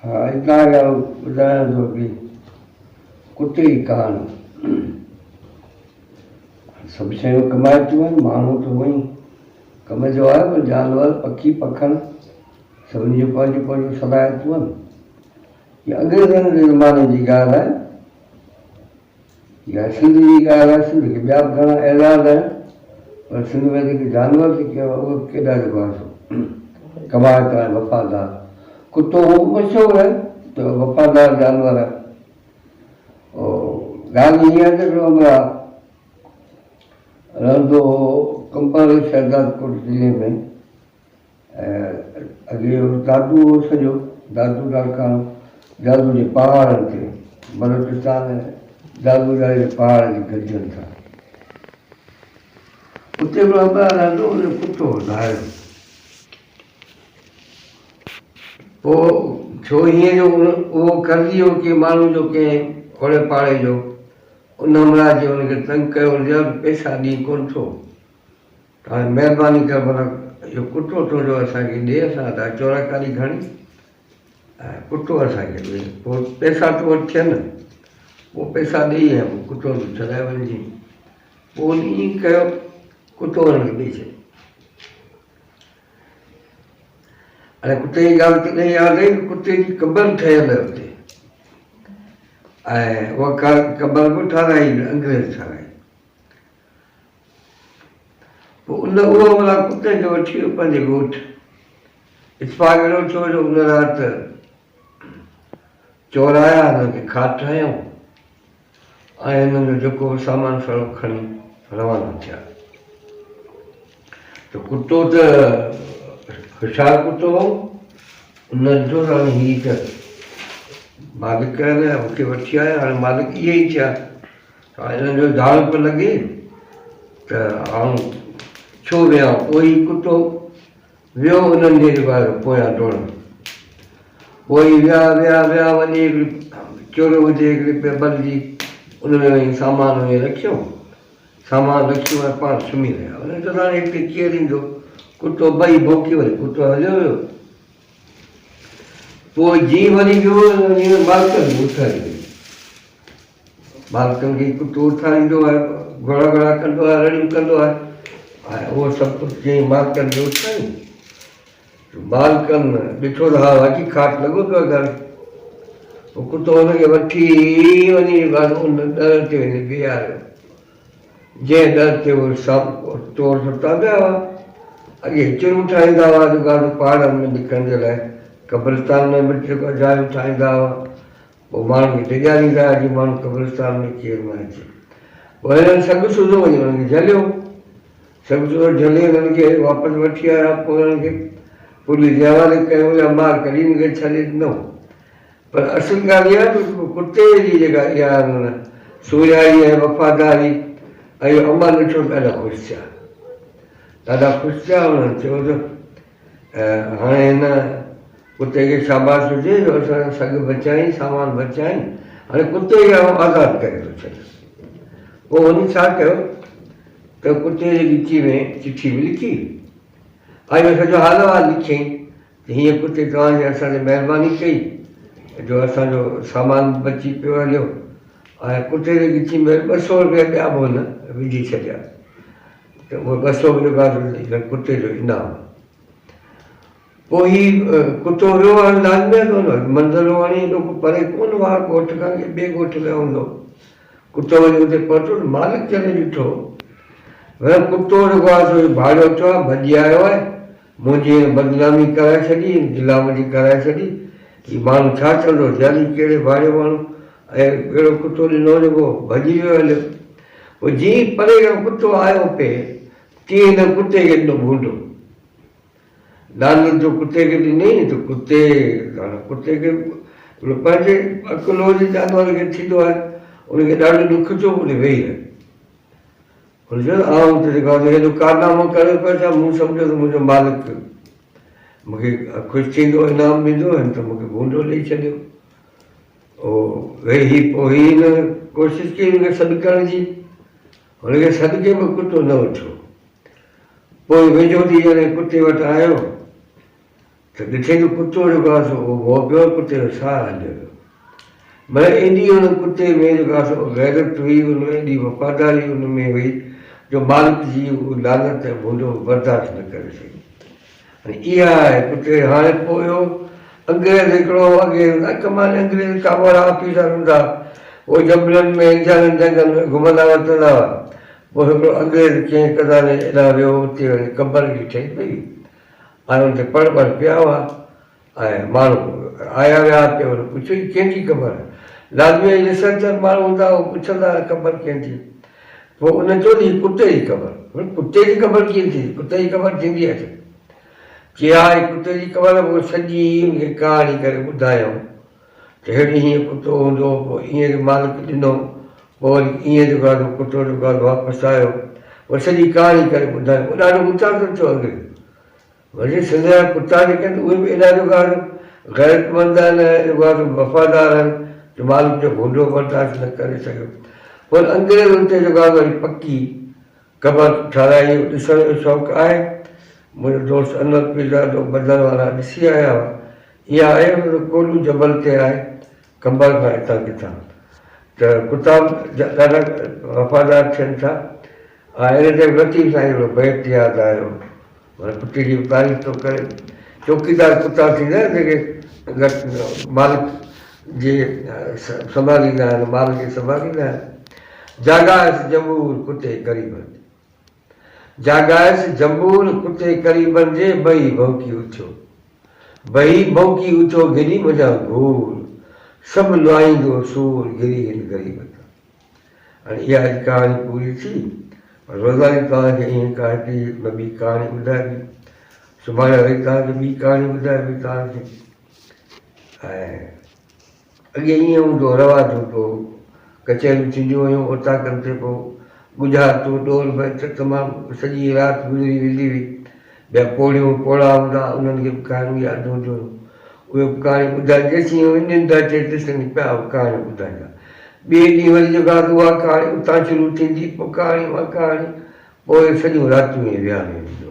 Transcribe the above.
ها اڄ توهان کي آئون ٻڌايان ٿو هڪڙي ڪتي جي ڪهاڻي. سڀ شيون ڪمائتيون آهن، ماڻهو ته هونئن ئي ڪم جو آهي پر جانور، پکي پکڻ سڀني جون پنهنجون پنهنجون صلاحيتون آهن. هي انگريزن جي زماني جي ڳالهه آهي. اها سنڌ جي ڳالهه آهي، سنڌ کي ٻيا به گهڻا اعزاز آهن پر سنڌ ۾ جيڪي جانور جيڪي هئا اهي به ڪيڏا جيڪو آهي سو ڪمائتا ۽ وفادار. ڪتو هو به مشهور آهي ته وفادار جانور آهي. ڳالهه هيئن آهي ته هڪڙو همراهه رهندو هو قمبر شهدادڪوٽ ضلعي ۾ ۽ اڳي دادو هو سڄو دادو لاڙڪاڻو دادو جي پهاڙن تي بلوچستان ۽ دادو جي پهاڙ جي گڏجن ٿا. اتي هڪڙو همراهه رهندو هو ان جو ڪتو هو ڌاريو. پوء ٿيو ائين جو اهو قرضي هو ڪنهن ماڻهو جو ڪنهن اوڙي پاڙي جو ان همراهه جي ان کي تنگ ڪيو ان چيو ته پئسا ڏين ڪونه ٿو. هاڻي مهرباني ڪر ڀلا اهو ڪٽو تنهنجو اسان کي ڏي، اسان وٽ آهي چوراڪاري گهڻي ۽ ڪٽو اسان کي ڏي، پوء پئسا تو وٽ ٿين، پوء پئسا ڏئي ۽ پوء ڪٽو تون ڇڏائي وڃجين. پوء هن ائين ڪيو، ڪٽو هن کي ڏئي ڇڏيو. هاڻي ڪتي جي ڳالهه تڏهن ياد آئي جو ڪتي جي قبر ٺهيل هئي اتي ۽ اها قبر به ٺهرائي انگريز ٺهرائي. پوء ان اهو ڀلا ڪتي کي وٺي ويو پنهنجي ڳوٺ. اتفاق اهڙو ٿيو جو ان رات چور آيا، هنن کي کاٽ هنيو ۽ هنن جو جيڪو به سامان سڙو کڻي روانا ٿيا. ته ڪتو ته هوشيار ڪتو هو، ان ڏٺو ته هاڻي هي ته مالڪ آهن ۽ مون کي وٺي آيا، هاڻي مالڪ اهي ئي ٿيا. هنن جو ڌاڙ پيو لڳي ته آئون ڇو ويهان. پوء هي ڪتو ويو انهن جي جيڪو آهي پويان ڊوڙڻ. پوء هي ويا ويا ويا وڃي هڪڙي چور هجي هڪڙي پيبل جي ان ۾ وڃي سامان وڃي رکيو. سامان رکيو ۽ پاڻ سمهي رهيا. انهن چيو ته هاڻي هتي ڪير ايندو. ڪتو ٻئي ڀونڪي وري ڪتو هليو ويو. پوء جيئن وري ويو وڃي مالڪن کي اٿاري ويو. ٻالڪن کي ڪتو اٿاريندو آهي، گهڙا گهڙا ڪندو آهي، رڙيون ڪندو آهي ۽ اهو سڀ ڪجهه جيئن مالڪن کي اٿاريائين ته مالڪن ڏٺو ته ها واقعي کاٽ لڳو پيو آهي گهر. پوء ڪتو هن کي وٺي وڃي ان ڏر تي وڃي بيهاريو، جنهن ڏر تي اهي سڀ چور ستا پيا هئا. اڳي چرون ٺاهيندا هئا جيڪو پهاڙن ۾ لڪڻ جي لاء قبرستان ۾ به جيڪو جايون ٺاهيندا هئا. پوء ماڻهن کي ڊيڄاريندا هئا جيئن ماڻهو قبرستان ۾ ڪير نه اچي. پوء هنن سڳ سوڌو وڃي انهن کي جهليو. سڳ سوڌو جهلي انهن کي واپس وٺي آيا. پوء انهن کي پوليس جي حوالي ڪيو يا مار ڪڍي انهن کي ڇڏي ڏنو. پر اصل ڳالهه اها ته ڪتي جي جيڪا اها سورهيائي ۽ وفاداري ۽ اهو عمل ڏٺو ته ڏاڍا خوش ٿيا. ڏاڍا خوش ٿيا انهن چيو ته هاڻي هن ڪتي کي شاباس هجي جو اسان جو سڳ بچايائين، سامان بچايائين، هاڻي ڪتي کي آئون آزاد ڪري ٿو ڇڏيان. پوء هن ڇا ڪيو ته ڪتي جي ڳچي ۾ چٺي به لکي ۽ اهو سڄو حال احوال لکيائين ته هيئن ڪتي توهان جي اسان تي مهرباني ڪئي جو اسان جو سامان به بچي پيو هليو ۽ ڪتي جي ڳچي ۾ 200 روپيا ٻيا به هن وجهي ڇڏيا ته اهو 200 به جيڪو آهي ڪتي جو انعام. پوء هي ڪتو ويو هاڻي لازمي آهي ته منزل هاڻي ايڏو ڪو پري ڪونه هو هاڻي ڳوٺ کان ڪنهن ٻئي ڳوٺ ويو هوندو. ڪتو وڃي اتي پهتو ته مالڪ جڏهن ڏٺو وري ڪتو جيڪو آهي سو ڀاڙيو ٿيو آهي ڀڄي آيو آهي منهنجي هن بدنامي ڪرائي ڇڏي هن گلا منهنجي ڪرائي ڇڏي هي ماڻهو ڇا چوندو جالي ڪهڙي ڀاڙيو ماڻهو ۽ اهڙو ڪتو ڏنو جيڪو ڀڄي ويو هليو. پوء جيئن پري کان ڪتو آيو پئي تيئن هن ڪتي کي ڏنو ڀونڊو. لعنت جو ڪتي کي ڏنائين ته ڪتي هاڻي ڪتي کي هڪڙو پنهنجي عقل هجي جانور کي ٿيندو آهي ان کي ڏاڍو ڏک ٿيو ان ويهي رهيو. هن چيو آئون ته جيڪو آهي هيڏو ڪارنامو ڪري پيو اچان مون سمجهيو ته منهنجو مالڪ مون کي خوش ٿيندو انعام ڏيندو هن ته مون کي ڀونڊو ڏئي ڇڏيو. او ويهي پوء هي هن ڪوشش ڪئي هن کي سڏ ڪرڻ جي هن کي سڏ ڪيو پر ڪتو نه اٿيو. پوء ويجهو ٿي جڏهن ڪتي وٽ آيو ته ته ڏٺي ته ڪتو جيڪو آهي سو اهو مئو پيو آهي، ڪتي جو ساهه هليو ويو. مگر ايڏي ان ڪتي ۾ جيڪو آهي سو غيرت هئي، ان ۾ ايڏي وفاداري ان ۾ هئي جو مالڪ جي اهو لعنت ۽ ڀونڊو برداشت نه ڪري سگهيو. ۽ اها آهي ڪتي هاڻي پوء اهو انگريز هڪڙو اڳي ڪمال انگريز ڪامورا آفيسر هوندا اهي جبلن ۾ جهرن جهنگل ۾ گهمندا وتندا هئا. پوء هڪڙو انگريز ڪنهن قزاني ايڏانهن ويو اتي وڃي قبر هڪڙي ٺهي پئي هئي. ۽ ان تي پڙ ٻڙ پيا هئا ۽ ماڻهو آيا ويا پي ان پڇيو هي ڪنهن جي قبر آهي؟ لازمي آهي ريسرچر ماڻهو هوندا اهي پڇندا قبر ڪنهن جي؟ پوء ان چيو ته هي ڪتي جي قبر. ڪتي جي قبر ڪيئن ٿيندي؟ ڪتي جي قبر ٿيندي آهي ڇا؟ چي ها هي ڪتي جي قبر آهي. پوء سڄي ان کي ڪهاڻي ڪري ٻڌايائون ته هيڙي هيئن ڪتو هوندو هو پوء ائين مالڪ ڏنو پوء وري ائين جيڪو آهي سو ڪتو جيڪو آهي واپس آيو پوء سڄي ڪهاڻي ڪري ٻڌايو پوء ڏاڍو متاثر ٿيو انگريز وري سنڌ جا ڪتا جيڪي آهن اهي به ايڏا جيڪو آهي غيرتمند آهن ۽ جيڪو آهي سو وفادار آهن جو مالڪ جو ڀونڊو برداشت نه ڪري سگهيو پوء انگريز اتي جيڪو آهي وري پڪي قبر ٺهرائي ڏسڻ جو شوق آهي. منهنجو دوست انور پيرزادو ٻڌڻ وارا ڏسي آيا هئا. اها آهي ان جو ڪولهو جبل تي آهي قمبر کان هتان ڪٿان ته ڪتا به ڏاڍا وفادار ٿين ٿا ۽ ان تي لطيف سائين جو بيت ياد آيو معنيٰ ڪتي جي به تعريف ٿو ڪري چوڪيدار ڪتا ٿيندا آهن جيڪي مالڪ جي سنڀاليندا آهن مال کي سنڀاليندا آهن جاڳائس جنبور ڪتي قريبن جي جاڳائس جنبور ڪتي قريبن جي بهي ڀونڪي اٿيو بهي ڀونڪي اٿيو گري منجهان گهور سڀ لوائيندو سور گري هن غريب تان هاڻي اها اڄ ڪهاڻي پوري ٿي پر روزاني توهان کي ائين ڪا هڪڙي نه ٻي ڪهاڻي ٻڌائبي سڀاڻي وري توهان کي ٻي ڪهاڻي ٻڌائبي توهان کي ۽ اڳي ائين هوندو هو، رواج هوندو هو، ڪچهريون ٿينديون هيون، اوطاقن تي پوء ڳجهارتون، ڏور بيت تمام سڄي رات گذري ويندي هئي. ٻيا پوڙهيون پوڙها هوندا ها، انهن کي به ڪهاڻيون ياد هونديون هيون. اهي به ڪهاڻيون ٻڌائين، جيسين اهي ننڊ اچي تيسين پيا اهي ڪهاڻيون ٻڌائيندا. ٻئي ڏينهن وري جيڪا اها ڪهاڻي اتان شروع ٿيندي، پوء ڪهاڻي اها ڪهاڻي، پوء سڄيون راتيون ائين ويهاريون وينديون هيون.